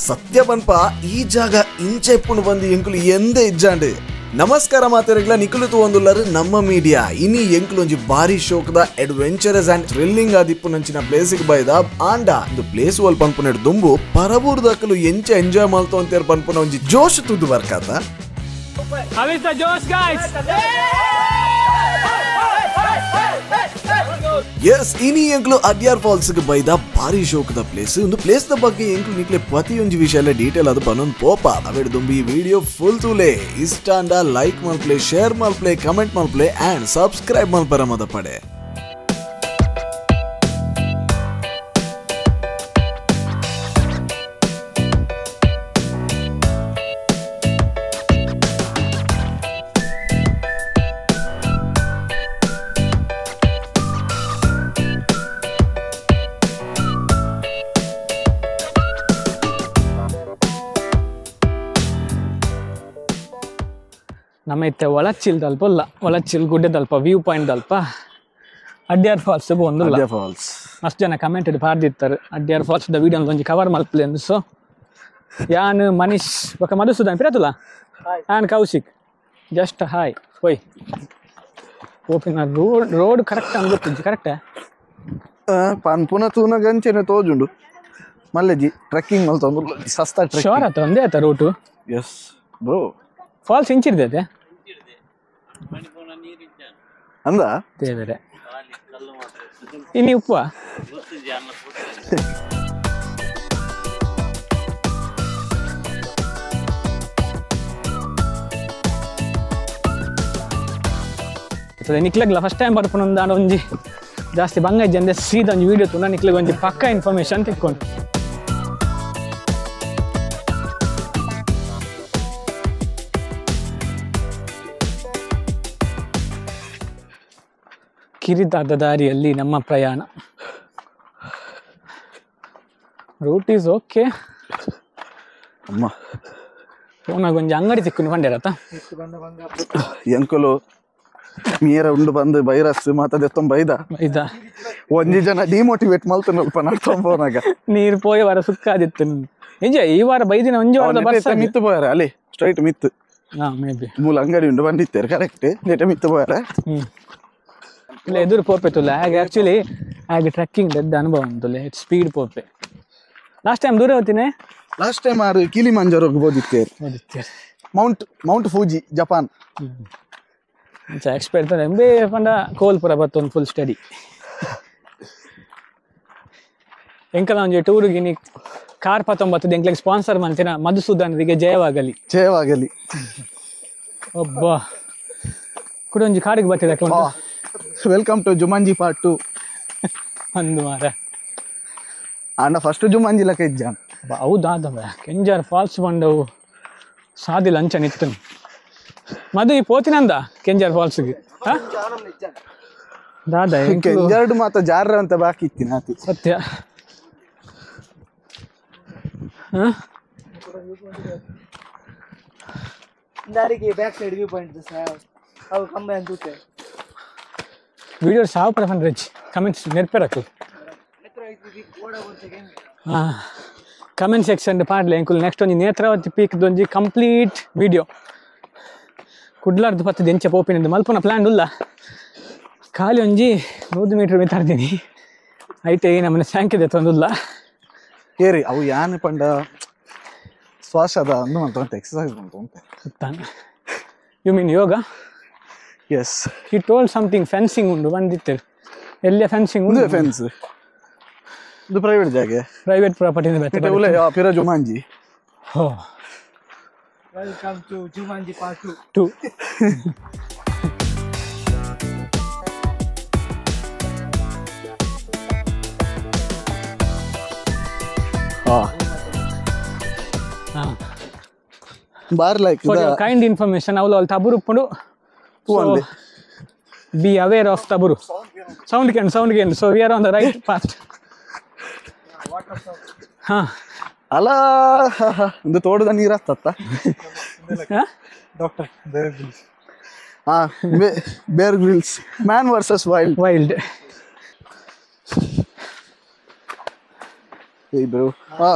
ಸತ್ಯ ಪನ್ಪ ಈ ಜಾಗ ಇಂಚೆ ಇಪ್ಪುಂಡು ಬಂದು ಎಂಕುಲು ಎಂದೇ ಇಜ್ಜಾಂಡು. ನಮಸ್ಕಾರ ಮಾತೆರೆಗ್ಲ ನಿಕುಲು ತೂವೊಂದುಲ್ಲರು ನಮ್ಮ ಮೀಡಿಯಾ. ಇನಿ ಎಂಕುಲು ಒಂಜಿ ಬಾರಿ ಶೋಕದ ಅಡ್ವೆಂಚರಸ್ ಅಂಡ್ ಥ್ರಿಲ್ಲಿಂಗ್ ಆದಿಪ್ಪುನಂಚಿನ ಪ್ಲೇಸಿಗೆ ಬೈದ. ಆಂಡ ಇಂದು ಪ್ಲೇಸ್ ಒಲ್ ಪನ್ಪುನೆಡ್ ದುಂಬು ಪರಬೂರ್ದಕಲು ಎಂಚ ಎಂಜಾಯ್ ಮಲ್ತೊ ಅಂತೇರ್ ಪನ್ಪುನ ಒಂಜಿ ಜೋಶ್ ತುದು ಬರ್ಕಾತ. How is the josh, guys? Yes, ಇನಿ ಎಂಕ್ಲು ಅಡ್ಯಾರ್ ಫಾಲ್ಸ್ ಗೆ ಬೈದ ಬಾರಿ ಶೋಕದ ಪ್ಲೇಸ್. ಒಂದು ಪ್ಲೇಸ್ the ಬಗ್ಗೆ ಎಂಕ್ಲು ನಿಕ್ಲೆ ಪ್ರತಿಯೊಂಜಿ ವಿಷಯ ಡೀಟೇಲ್ ಅದು ಪನೊಂದು ಪೋಪ. ಅವೆಡ್ ದುಂಬಿ ವಿಡಿಯೋ ಫುಲ್ ತೂಲೆ. ಇಷ್ಟ ಅಂಡ ಲೈಕ್ ಮಲ್ಪ್ಲೆ, ಶೇರ್ ಮಲ್ಪ್ಲೆ, ಕಮೆಂಟ್ ಮಲ್ಪ್ಲೆ ಅಂಡ್ ಸಬ್ಸ್ಕ್ರೈಬ್ ಮಲ್ಪರ ಮದ ಪಡೆ. ನಮ್ಮ ಇತ್ತೆ ಒಳಚಿಲ್ ದಲ್ಪ ಅಲ್ಲ, ಒಳಚಿಲ್ ಗುಡ್ಡೆ ದಲ್ಪ ವ್ಯೂ ಪಾಯಿಂಟ್ ದಲ್ಪ ಅಡ್ಯಾರ್ ಫಾಲ್ಸ್ ಒಂದುಲ್ಲ. ಫಾಲ್ಸ್ ಮಸ್ತ್ ಜನ ಕಮೆಂಟ್ ಪಾಡ್ದಿತ್ತಾರೆ ಅಡ್ಯಾರ್ ಫಾಲ್ಸ್ the video ಒಂಜಿ ಕವರ್ ಮಲ್ಪಲೆ ಅಂದ್. ಸೊ ಯಾನ್ ಮನೀಶ್ ಬೊಕ ಮಧುಸೂದನ್ ಪಿರತುಲ ಆನ್ ಕೌಶಿಕ್ ಜಸ್ಟ್ ಹಾಯ್ ಹೋಯ್ ಓಪಿನ ರೋಡ್ ರೋಡ್ ಕರೆಕ್ಟ್ ಅಂದ್ ಗೊತ್ತಿಜ್ಜಿ. ಕರೆಕ್ಟ್ ಪನ್ಪುನ ತೂನ ಗಂಚೆನೆ ತೋಜುಂಡು ಮಲ್ಲೆಜಿ ಟ್ರೆಕ್ಕಿಂಗ್ ಮಲ್ತೊಂದು ಸಸ್ತಾ ಟ್ರೆಕ್ಕಿಂಗ್ ಶೋರ್ ಆತ ಒಂದೇ ಆತ ರೂಟು. ಎಸ್ ಬ್ರೋ, ಫಾಲ್ಸ್ ಇಂಚಿರ್ದೆ ಅಂದ ದೇವರೇ ಇನ್ನು ಉಪ್ಪ ನಿಕ್ಲಗ್ಲ ಫಸ್ಟ್ ಟೈಮ್ ಬರ್ಪುನ ಒಂಜಿ ಜಾಸ್ತಿ ಬಂಗ ಇಜ್ಜಂದೆ ಸೀದಾ ಒಂಜಿ ವಿಡಿಯೋ ತುನ ನಿಕ್ಲಗ್ ಒಂಜಿ ಪಕ್ಕ ಇನ್ಫಾರ್ಮೇಶನ್ ತಿಕ್ಕೊಂಡು. ಕಿರಿದಾದ ದಾರಿಯಲ್ಲಿ ನಮ್ಮ ಪ್ರಯಾಣ. Route is okay. ಅಮ್ಮ ಫೋನಾಗ ಒಂಜಿ ಅಂಗಡಿ ತಿಕ್ಕೊಂಡು ಬಂದಿರತ್ತ ಎಂಕುಲು ಮೀರ ಉಂಡು ಬಂದು ಬೈರಸ್ ಮಾತದೆತ್ತೊಂಬ ಬೈದ ಬೈದ ಒಂಜಿ ಜನ ಡಿಮೋಟಿವೇಟ್ ಮಲ್ತನಲ್ಪ ನಡ್ತೊಂಬೋನಾಗ ನೀರು ಪೋಯ ವಾರ ಸುಕ್ಕಾದಿತ್ತು ನಿಜ. ಈ ವಾರ ಬೈದಿನ ಒಂಜಿ ವಾರದ ಬರ್ಸ ಮಿತ್ತು ಪೋಯಾರ ಅಲ್ಲಿ ಸ್ಟ್ರೈಟ್ ಮಿತ್ತು. ಹಾ ಮೇ ಬಿ ಮೂಲ ಅಂಗಡಿ ಉಂಡು ಬಂದಿತ್ತೇರು ಕರೆಕ್ಟ್ ನೆಟ ಮಿತ್ತು ಪೋಯಾರ. ಇಲ್ಲ ಎದುರು ಪೋಪೆ ತುಲ್ಲ ಹಾಗೆ ಆ್ಯಕ್ಚುಲಿ ಹಾಗೆ ಟ್ರೆಕ್ಕಿಂಗ್ ದೊಡ್ಡ ಅನುಭವ ಉಂಟುಲ್ಲ ಸ್ಪೀಡ್ ಪೋಪೆ. ಲಾಸ್ಟ್ ಟೈಮ್ ದೂರ ಹೋಗ್ತೀನಿ. ಲಾಸ್ಟ್ ಟೈಮ್ ಆರು ಕಿಲಿಮಂಜಾರೋಗೆ ಓದಿತ್ತೇರು ಮೌಂಟ್ ಫೂಜಿ ಜಪಾನ್. ಎಕ್ಸ್ಪರ್ಟ್ ಎಂಬೆ ಪಂಡ ಕೋಲ್ಪುರ ಬತ್ತೊಂದು ಫುಲ್ ಸ್ಟಡಿ. ಎಂಕಲ ಒಂಜಿ ಟೂರಿಗೆ ನೀ ಕಾರ್ ಪತ್ತೊಂಬತ್ತು ಎಂಕ್ಲೆಗ್ ಸ್ಪಾನ್ಸರ್ ಮಾಡ್ತೀನ ಮಧುಸೂದನ್ರಿಗೆ ಜಯವಾಗಲಿ ಜಯವಾಗಲಿ. ಒಬ್ಬ ಕೂಡ ಒಂಜಿ ಕಾಡಿಗೆ ಬರ್ತಿದೆ. Welcome to Jumanji part 2. ಒಂದು ಮಾರ ಅಣ್ಣ ಫಸ್ಟ್ ಜುಮಾಂಜಿ ಲಕ ಇಜ್ಜಾನ್. ಹೌದಾದವ ಕೆಂಜಾರ್ ಫಾಲ್ಸ್ ಬಂಡವು ಸಾದಿ ಲಂಚ ನಿತ್ತು ಮದು ಈ ಪೋತಿನಂದ ಕೆಂಜಾರ್ ಫಾಲ್ಸ್ಗೆ ದಾದಾ ಕೆಂಜಾರ್ಡ್ ಮಾತ ಜಾರ ಅಂತ ಬಾಕಿ ಇತ್ತಿನ ಆತಿ ಸತ್ಯ. ದಾರಿಗೆ back side view point sir ಅವು ಕಂಬೆ ಅಂತ ವಿಡಿಯೋ ಸಾವು ಪ್ರಫನ್ ರಿಚ್ ಕಮೆಂಟ್ಸ್ ನೆರ್ಪೆರಕು. ಹಾಂ ಕಮೆಂಟ್ ಸೆಕ್ಷನ್ ಪಾಡ್ಲೆ ಎಂಕುಲು ನೆಕ್ಸ್ಟ್ ಒಂಜಿ ನೇತ್ರಾವತಿ ಪೀಕ್ ಒಂಜಿ ಕಂಪ್ಲೀಟ್ ವಿಡಿಯೋ ಕುಡ್ಲಾರ್ದು ಪತ್ತದ ಎಂಚ ಪೋಪಿನಿಂದ ಮಲ್ಪುನ ಪ್ಲ್ಯಾನ್ ಉಲ್ಲ. ಖಾಲಿ ಒಂಜಿ 100 ಮೀಟರ್ ಮಿತಾರ್ದೀನಿ ಐತೆ ನಮ್ಮನೆ ಸ್ಯಾಂಕಿದೆ ತೊಂದುಲ್ಲ. ಏರಿ ಅವು ಯಾನ್ ಪಂಡ ಶ್ವಾಸದ ಅಂದು ಅಂತ ಎಕ್ಸಸೈಸ್ ಬಂತು ಅಂತ. You mean yoga? Yes. He told something fencing ಉಂಡು ಬಂದಿತ್ತು. ಎಲ್ಲಿಯ ಫೆನ್ಸಿಂಗ್ ಉಂಡು? ಫೆನ್ಸ್ ಇದು ಪ್ರೈವೇಟ್ ಜಾಗೆ, ಪ್ರೈವೇಟ್ ಪ್ರಾಪರ್ಟಿ ಉಲ್ಲ ಪಿರ ಜುಮಾಂಜಿ. ಹೋ welcome to Jumanji part 2. Ha bar like for your kind information ಅವಳು ಅಲ್ಲಿ ತಬುರು ಉಪ್ಪುಂಡು. So, be aware of Taburu. Sound can. So we are on the right path. ಹಾ ಅಲ್ಲ ಒಂದು ತೋಟದ ನೀರು ಹತ್ತತ್ತ. ಡಾಕ್ಟರ್ ಬೇರ್ ಗ್ರಿಲ್ಸ್. ಹಾ Bear Grylls man versus wild wild. ಏ bro ಹಾ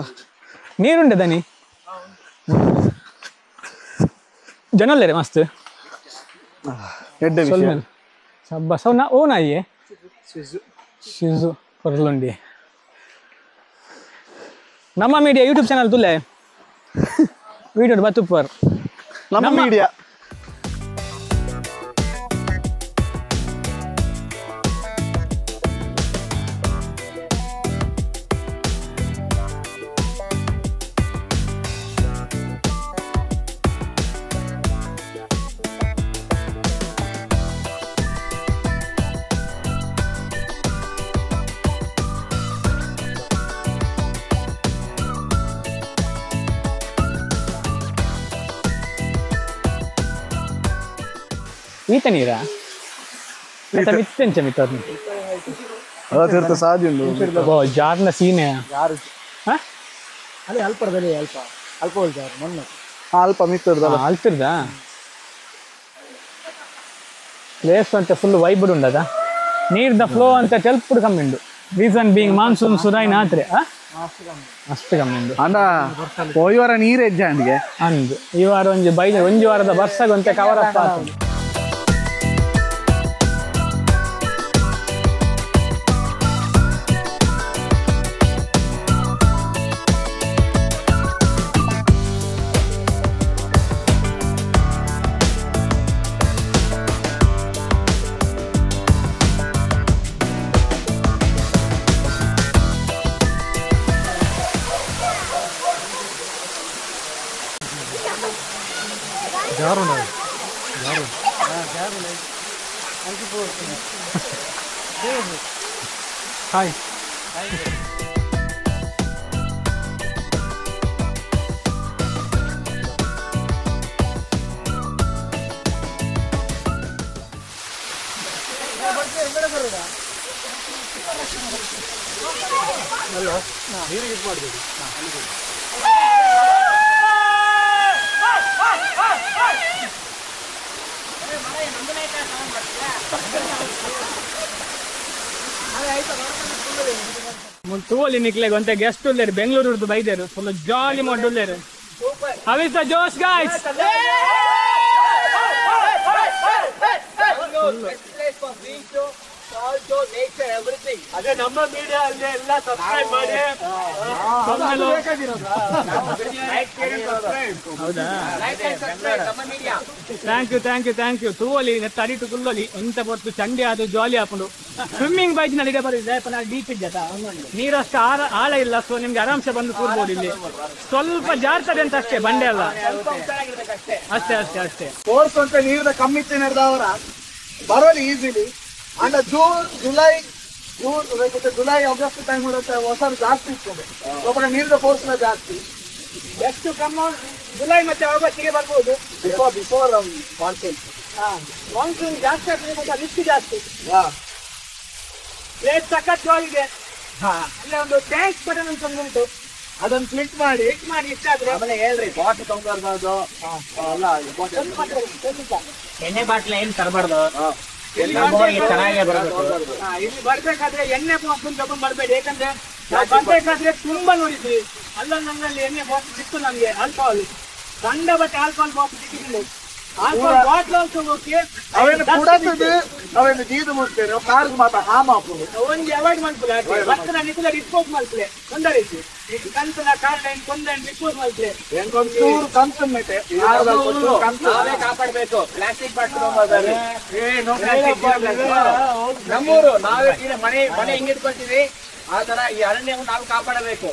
ನೀರುಂಡೆ ದನಿ ಜನಲ್ಲೇರೆ ಮಸ್ತ್ ಎಡ್ಡೆ ವಿಷಯ ಸಬ್ಬ ಸೌ ನಾ ಓ ನಾಯಿಯೇ ಶಿಜು ಕೊರ್ಲುಂಡಿ ನಮ್ಮ ಮೀಡಿಯಾ ಯೂಟ್ಯೂಬ್ ಚಾನಲ್ ತುಲೆ ವಿಡಿಯೋ ಬತ್ತುಪ್ಪರ್ ನಮ್ಮ ಮೀಡಿಯಾ ಈತ ನೀರಾ ಮಿತ್ತೆಂಚ ಮಿತ್ತ ತೀರ್ಥ ಸಾಧ್ಯ ಉಂಟು ಜಾರ್ನ ಸೀನೆ ಅದೇ ಅಲ್ಪದಲ್ಲಿ ಅಲ್ಪ ಅಲ್ಪ ಜಾರು ಮೊನ್ನೆ ಅಲ್ಪ ಮಿತ್ತದ ಅಲ್ತಿರ್ದ ಪ್ಲೇಸ್ ಅಂತ ಫುಲ್ ವೈಬ್ಡ್ ಉಂಡದ ನೀರ್ದ ಫ್ಲೋ ಅಂತ ತೆಲ್ಪುಡು ಕಮ್ಮಿ ಉಂಡು ರೀಸನ್ ಬೀಯಿಂಗ್ ಮಾನ್ಸೂನ್ ಸುರಾಯಿನ ಆತ್ರೆ ಅಷ್ಟು ಕಮ್ಮಿ ಉಂಡು ಅಂಡ ಪೋಯಿ ವಾರ ನೀರು ಹೆಜ್ಜೆ ಅಂದು ಈ ವಾರ ಒಂಜಿ ಬೈದ ಒಂಜಿ ವಾರದ ಬರ್ಸಗೊಂತೆ ಕವರ್ ಅಪ್ ಆತು. ಹಾಯ್ ತೂವಲಿ ನಿಕ್ಲೆಗ್ ಒಂತೆ ಗೆಸ್ಟ್ ಉಲ್ಲೇರು ಬೆಂಗಳೂರು ಬೈದೇರು ಫುಲ್ ಜಾಲಿ ಮೊಡ್ ಉಲ್ಲೇರು. How is the josh guys? ಅದೇ ನಮ್ಮ ಮೀಡಿಯಾ ಅಲ್ಲಿ ಎಲ್ಲ ಸಬ್ಸ್ಕ್ರೈಬ್ ಮಾಡಿ. ಹೌದಾ? Thank you thank you thank you. ತೂವಲಿ ನೆತ್ತ ಅಡಿಟು ಕುಲ್ಲೊಲಿ ಎಂತ ಪೊರ್ತು ಚಂಡಿ ಅದು ಜಾಲಿ ಹಾಕೊಂಡು ಸ್ವಿಮ್ಮಿಂಗ್ ಬೈಕ್ ನಲ್ಲಿ ಬರುತ್ತೆ ಡೀಪ್ ಇದ್ದ ನೀರಷ್ಟು ಆಳ ಇಲ್ಲ, ಸೊ ನಿಮ್ಗೆ ಆರಾಮ್ಸೆ ಬಂದು ಕೂರ್ಬೋದು. ಇಲ್ಲಿ ಸ್ವಲ್ಪ ಜಾರ್ತದೆ ಅಂತ ಅಷ್ಟೇ, ಬಂಡೆ ಅಲ್ಲ, ಅಷ್ಟೇ ಅಷ್ಟೇ ಅಷ್ಟೇ. ಫೋರ್ಸ್ ಅಂತ ನೀರ್ದ ಕಮ್ಮಿ ಅವರ ಬರೋಲಿ ಈಸಿಲಿ. ಅಂಡ ಜೂನ್ ಜುಲೈ ಜೂನ್ ಮತ್ತೆ ಜುಲೈ ಆಗಸ್ಟ್ ಟೈಮ್ ಹೊಸ ಜಾಸ್ತಿ ಇರ್ತದೆ, ಒಬ್ಬರ ನೀರಿನ ಫೋರ್ಸ್ ಜಾಸ್ತಿ. ಎಷ್ಟು ಕಮ್ಮ ಜುಲೈ ಮತ್ತೆ ಆಗಸ್ಟಿಗೆ ಬರ್ಬೋದು. Before before monsoon. ಮಾನ್ಸೂನ್ ಜಾಸ್ತಿ ಆಗ್ತದೆ ಮತ್ತೆ ರಿಸ್ಕ್ ಜಾಸ್ತಿ. ಪ್ಲೇಸ್ ಸಖತ್ ಜಾಲಿದೆ. ಅಲ್ಲೇ ಒಂದು thanks button ಅಂತ ಒಂದು ಉಂಟು, ಅದನ್ನು ಕ್ಲಿಕ್ ಮಾಡಿ ಮಾಡಿ ಇಷ್ಟ ಆದ್ರೆ ಆಮೇಲೆ ಹೇಳ್ರಿ ಬಾಟ್ಲ್ ತಗೊಂಡ್ಬಾರ್ದು ಅಲ್ಲ, ಎಣ್ಣೆ ಬಾಟ್ಲ ಏನ್ ತರಬಾರ್ದು, ಚೆನ್ನಾಗೇ ಬರಬೇಕು. ಇಲ್ಲಿ ಬರ್ಬೇಕಾದ್ರೆ ಎಣ್ಣೆ ಬಾಟ್ಲ್ ತಗೊಂಡ್ ಬರ್ಬೇಡಿ, ಯಾಕಂದ್ರೆ ನಾವು ಬರ್ಬೇಕಾದ್ರೆ ತುಂಬಾ ನೋಡಿದ್ವಿ ಅಲ್ಲಲ್ಲಿ ಎಣ್ಣೆ ಬಾಟ್ಲ್ ಸಿಕ್ತು ನಮ್ಗೆ. ಆಲ್ಕೋಹಾಲ್ ಕಂಡ ಬಟ್ಟೆ ಆಲ್ಕೋಹಾಲ್ ಬಾಟ್ಲ್ ಸಿಕ್ಕಿದ್ರು, ಆಲ್ಕೋಹಾಲ್ ಬಾಟ್ಲ್ ಓಕೆ ಅವೇನು ಕುಡತದೆ ಅವೇನು ಜೀದು ಮುಟ್ತೇನೆ ಕಾರ್ ಮಾತ್ರ ಹಾಮ್ ಹಾಕುದು ಒಂಜಿ ಅವಾಯ್ಡ್ ಮಾಡ್ಕೊಳ್ಳಿ. ಬರ್ತನ ನಿಕುಲ ಡಿಸ್ಪೋಸ್ ಮಾಡ್ಕೊಳ್ಳಿ, ತೊಂದರೆ ಇತ್ತು ಕಂತನ ಕಾರ್ ಲೈನ್ ಕೊಂದ ಡಿಸ್ಪೋಸ್ ಮಾಡ್ಕೊಳ್ಳಿ. ಚೂರು ಕಂತು ಮೇಟೆ ನಾವೇ ಕಾಪಾಡಬೇಕು. ಪ್ಲಾಸ್ಟಿಕ್ ಬಾಟ್ಲ್ ನಮ್ಮೂರು ನಾವೇ ಮನೆ ಮನೆ ಹೆಂಗ್ ಇಟ್ಕೊಳ್ತೀವಿ ಆ ತರ ಈ ಅರಣ್ಯವನ್ನು ನಾವು ಕಾಪಾಡಬೇಕು.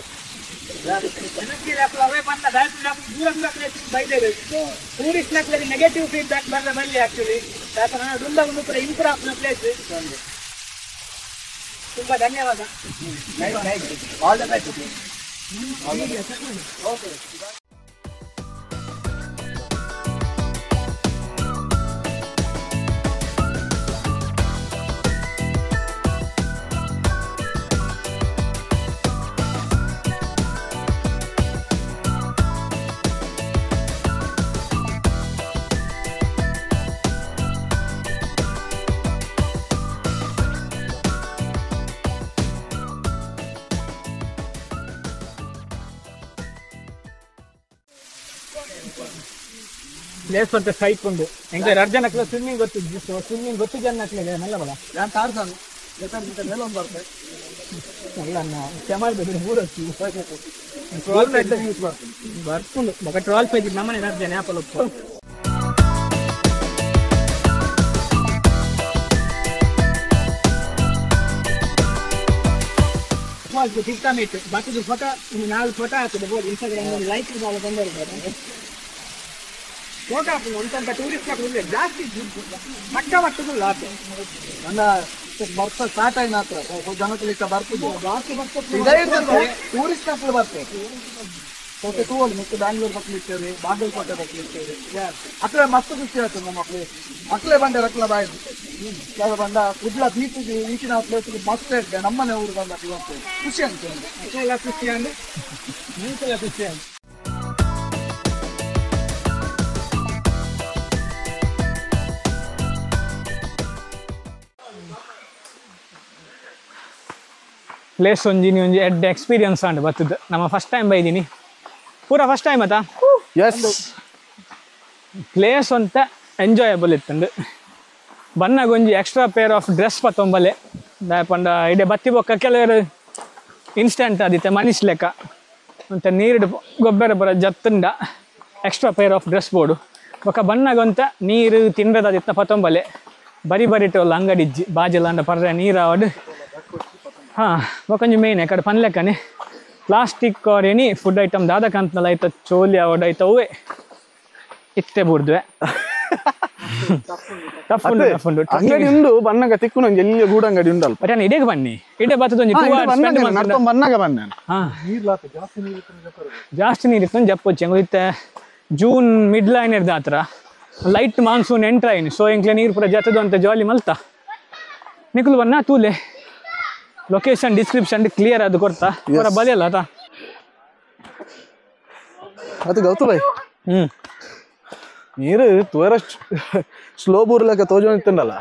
ಟೂರಿಸ್ಟ್ ನೆಗೆಟಿವ್ ಫೀಡ್ಬ್ಯಾಕ್ ಬರಲ್ಲ ಬರಲಿ ಆಕ್ಚುಲಿ, ಯಾಕಂದ್ರೆ ಇಂಪ್ರೂವ್ ಆಗ್ತದೆ ಪ್ಲೇಸ್. ತುಂಬಾ ಧನ್ಯವಾದ. All the best. Place ಅಂತ ಸೈಕ್ ಉಂಡು ಎಂಕ ಅರ್ಜನಕ್ಲ ಸ್ವಿಮ್ಮಿಂಗ್ ಗೊತ್ತಿದ್ದು ಸ್ವಿಮ್ಮಿಂಗ್ ಗೊತ್ತು ಜನ ಮಲ್ಲ ಬಲ ನಾನು ತಾರ್ಸಾನು ಮೇಲೆ ಒಂದು ಬರ್ತದೆ ಅಲ್ಲ ಚಮಾಲ್ ಬೇಕು ಮೂರು ಬರ್ಕೊಂಡು ಬೊಕ ಟ್ರಾಲ್ ಪೇಜ್ ನಮ್ಮನೆ ಅರ್ಜನ ಆಪಲ್ ಒಪ್ಪು ತಿರ್ತಾ ಬಾಕಿದು ಫೋಟೋ ನಾಲ್ಕು ಫೋಟೋ ಹಾಕಿದೆ ಬೋದು ಇನ್ಸ್ಟಾಗ್ರಾಮ್ ಲೈಕ್ ತೊಂದರೆ ಫೋಟೋ ಹಾಕುದು ಒಂತಂತ ಟೂರಿಸ್ಟ್ ಹಾಕುದು ಜಾಸ್ತಿ ಮಟ್ಟ ಮಟ್ಟದ ಲಾಭ ನನ್ನ ಬರ್ತ ಸ್ಟಾರ್ಟ್ ಆಯ್ನ ಹತ್ರ ಜನಕ್ಕೆ ಬರ್ತದೆ ಜಾಸ್ತಿ ಬರ್ತದೆ ಟೂರಿಸ್ಟ್ ಮಕ್ಕಳು ಬರ್ತದೆ ಓಕೆ ತೂವಲ್ಲಿ ಮತ್ತು ಬ್ಯಾಂಗ್ಳೂರ್ ಬಕ್ಲಿರ್ತೇವೆ ಬಾಗಲಕೋಟೆ ಬಕ್ಲಿರ್ತೇವೆ ಅಕ್ಲೆ ಮಸ್ತ್ ಖುಷಿ ಆಗ್ತದೆ ನಮ್ಮ ಪ್ಲೇಸ್ ಅಕ್ಲೆ ಬಂಡೆ ರಕ್ಲ ಬಾಯ್ದು ಬಂದ ಕುಡ್ಲ ಬೀಚ್ ಈಚಿನ ಪ್ಲೇಸ್ ಮಸ್ತ್ ಇರ್ತದೆ ನಮ್ಮನೆ ಊರು ಬಂದ ಖುಷಿ ಆಗ್ತದೆ ಅಕ್ಲೆಲ್ಲ ಖುಷಿ ಅಂದ್ರೆ ನಿಂತೆಲ್ಲ ಖುಷಿ ಅಂತ ಪ್ಲೇಸ್ ಒಂಜಿ ಒಂಜಿ ಎಡ್ಡೆ ಎಕ್ಸ್ಪೀರಿಯನ್ಸ್ ಆಂಡ್ ಬರ್ತದೆ ನಮ್ಮ ಫಸ್ಟ್ ಟೈಮ್ ಬೈದೀನಿ ಪೂರ ಫಸ್ಟ್ ಟೈಮ್ ಆತಾ ಎಸ್ ಪ್ಲೇಸ್ ಅಂತ ಎಂಜಾಯಬಲ್ ಇತ್ತಂದು ಬನ್ನಾಗ ಒಂಜಿ extra pair of dress ಪತ್ತೊಂಬಲೆ ಪಂಡ ಇಡೆ ಬತ್ತಿ ಬೊಕ್ಕ ಕೆಲವರು ಇನ್ಸ್ಟೆಂಟ್ ಆದಿತ್ತೆ ಮನಿಷ್ ಲೆಕ್ಕ ಅಂತ ನೀರು ಗೊಬ್ಬರ ಬರ ಜತ್ತುಂಡ extra pair of dress board ಬೊಕ್ಕ ಬನ್ನಾಗಂತ ನೀರು ತಿಂಡ್ರದಾದಿತ್ತ ಪತ್ತೊಂಬಲೆ ಬರಿ ಬರಿಟೋಲ್ಲ ಅಂಗಡಿಜ್ಜಿ ಬಾಜೆಲ್ಲ ಅಂಡ ಪರ್ರೆ ನೀರಾವಡು ಹಾಂ ಬೊಕೊಂಜಿ ಮೇನ್ ಕಡೆ ಪನ್ಲೆಕ್ಕನೆ plastic or any food item ದಾದ ಕಾಂತನಲ್ಲ ಐತ ಚೋಲಿ ಅವಡ್ ಐತ ಅವೇ ಇತ್ತೆ ಬುಡ್ದ್ವೆ ಟಫ್ ಉಂಡು ಟಫ್ ಉಂಡು ಅಂಗಡಿ ಉಂಡು ಬನ್ನಾಗ ತಿಕ್ಕುನ ಒಂಜಿ ಎಲ್ಲಿ ಗೂಡ ಅಂಗಡಿ ಉಂಡು ಅಲ್ಪ ಬಟ್ ನಾನು ಇಡೀಗ ಬನ್ನಿ ಇಡೇ ಬತ್ತದ ಒಂಜಿ 2 ಅವರ್ಸ್ ಸ್ಪೆಂಡ್ ನಡ್ಕೊಂಡ್ ಬನ್ನಾಗ ಬನ್ನಿ ಹಾಂ ಜಾಸ್ತಿ ನೀರು ಇತ್ತು ಜಪ್ಪೊಚ್ಚಿ ಹೆಂಗೋ ಇತ್ತೆ June mid line ಇರ್ದ ಹತ್ರ light monsoon enter ಆಯ್ನು so ಎಂಕ್ಲೆ ನೀರು ಪೂರ ಜತ್ತದು ಅಂತ ಜಾಲಿ ಮಲ್ತ ನಿಕುಲು ಬನ್ನ ತೂಲೆ location description clear ಅದು ಕೊಡ್ತಾ ಪೂರ ಬಲಿಯಲ್ಲ ಆತಾ ಅದು ಗೌತು ಭಾಯ್ ನೀರು ತೋರ ಸ್ಲೋ ಬೂರ್ಲಕ ತೋಜೋ ಇತ್ತಂಡಲ್ಲ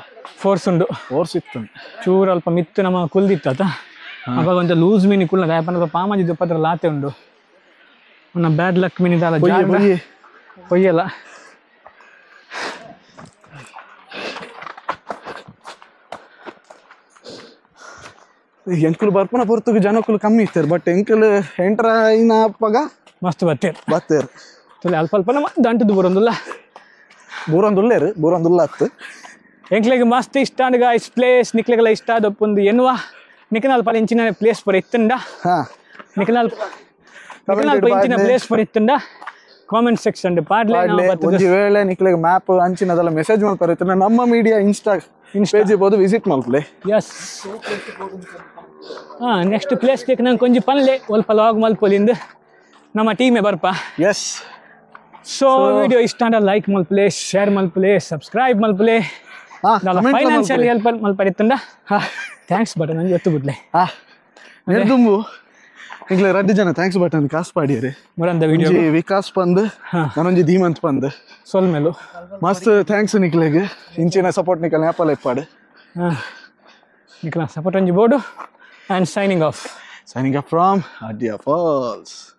ಫೋರ್ಸ್ ಉಂಡು ಫೋರ್ಸ್ ಇತ್ತು ಚೂರು ಅಲ್ಪ ಮಿತ್ತು ನಮ್ಮ ಕುಲ್ದಿತ್ತು ಆತ ಅವಾಗ ಒಂದು ಲೂಸ್ ಮೀನು ಕುಲ್ಲ ಯಾಪಂದ್ರೆ ಪಾಮಾಜಿ ಪತ್ರ ಲಾತೆ ಉಂಡು ಒಂದು ಬ್ಯಾಡ್ ಲಕ್ ಮೀನು ಇದಲ್ಲ ಕೊಯ್ಯಲ್ಲ ಎಂಕುಲು ಬರ್ಪನ ಪೊರ್ತುಗು ಜನಕುಲು ಕಮ್ಮಿ ಇರ್ತಾರೆ ಬಟ್ ಎಂಕುಲು ಎಂಟರ ಇನ್ನ ಅಪ್ಪಗ ಮಸ್ತ್ ಬತ್ತೇರ್ ಬತ್ತೇರ್ ತುಲೆ ಅಲ್ಪ ಅಲ್ಪ ನಮ್ಮ ದಂಟದ್ದು ಬರೋಂದುಲ್ಲ ಬೂರೊಂದುಲ್ಲೇರು ಬೂರೊಂದುಲ್ಲ ಅತ್ತು ಎಂಕ್ಲೆಗ್ ಮಸ್ತ್ ಇಷ್ಟ ಅಂಡ್ ಗಾಯ್ಸ್ ಪ್ಲೇಸ್ ನಿಕ್ಲೆಗೆಲ್ಲ ಇಷ್ಟ ಆದಪ್ಪೊಂದು ಎನ್ನುವ ನಿಕನಲ್ಪ ಇಂಚಿನ ಪ್ಲೇಸ್ ಪೂರ ಇತ್ತುಂಡ ನಿಕನಲ್ಪ ನಿಕನಲ್ಪ ಇಂಚಿನ ಪ್ಲೇಸ್ ಪೂರ ಇತ್ತುಂಡ ಕಾಮೆಂಟ್ ಸೆಕ್ಷನ್ ಪಾಡ್ಲೆ ಒಂಜಿ ವೇಳೆ ನಿಕ್ಲೆಗ್ ಮ್ಯಾಪ್ ಅಂಚಿನದೆಲ್ಲ ಮೆಸೇಜ್ ಮಲ್ಪರೆ ನಮ್ಮ media insta page ಇರ್ಬೋದು ವಿಸಿಟ್ ಮಲ್ಪಲೆ ಎಸ್ ಹಾಂ ನೆಕ್ಸ್ಟ್ ಪ್ಲೇಸ್ ಬೇಕು ನಂಗೆ ಕೊಂಚ ಪನ್ಲೆ ಒಲ್ಪ ಲಾಗ್ ಮಲ್ಪೊಲಿಂದ ನಮ್ಮ ಟೀಮೇ ಬರ್ಪ S so video ಇಷ್ಟ ಅಂದ್ರೆ ಲೈಕ್ ಮಲ್ಪಲೆ ಶೇರ್ ಮಲ್ಪಲೆ ಸಬ್ಸ್ಕ್ರೈಬ್ ಮಲ್ಪಲೆ ಫೈನಾನ್ಷಿಯಲ್ ಹೆಲ್ಪ್ ಮಲ್ಪರಿತ್ತಂಡ thanks button ನಂಗೆ ಗೊತ್ತು ಬಿಡ್ಲೆ ಹಾಂ ನಿರ್ದುಂಬು ಈಗಲೇ ರಡ್ಡು ಜನ thanks button ಕಾಸು ಪಾಡಿಯರೆ ಮುರಂದ ವಿಡಿಯೋ ವಿಕಾಸ್ ಪಂದ್ ನಾನೊಂಜಿ ಧೀಮಂತ್ ಪಂದ್ ಸೊಲ್ಮೇಲು ಮಸ್ತ್ thanks ನಿಕ್ಲೆಗ್ ಇಂಚಿನ ಸಪೋರ್ಟ್ ನಿಕಲ್ ಆ್ಯಪಲ್ ಇಪ್ಪಾಡು ಹಾಂ ನಿಕಲ ಸಪೋರ್ಟ್ ಒಂಜಿ board and signing off. Signing off from Adya Falls.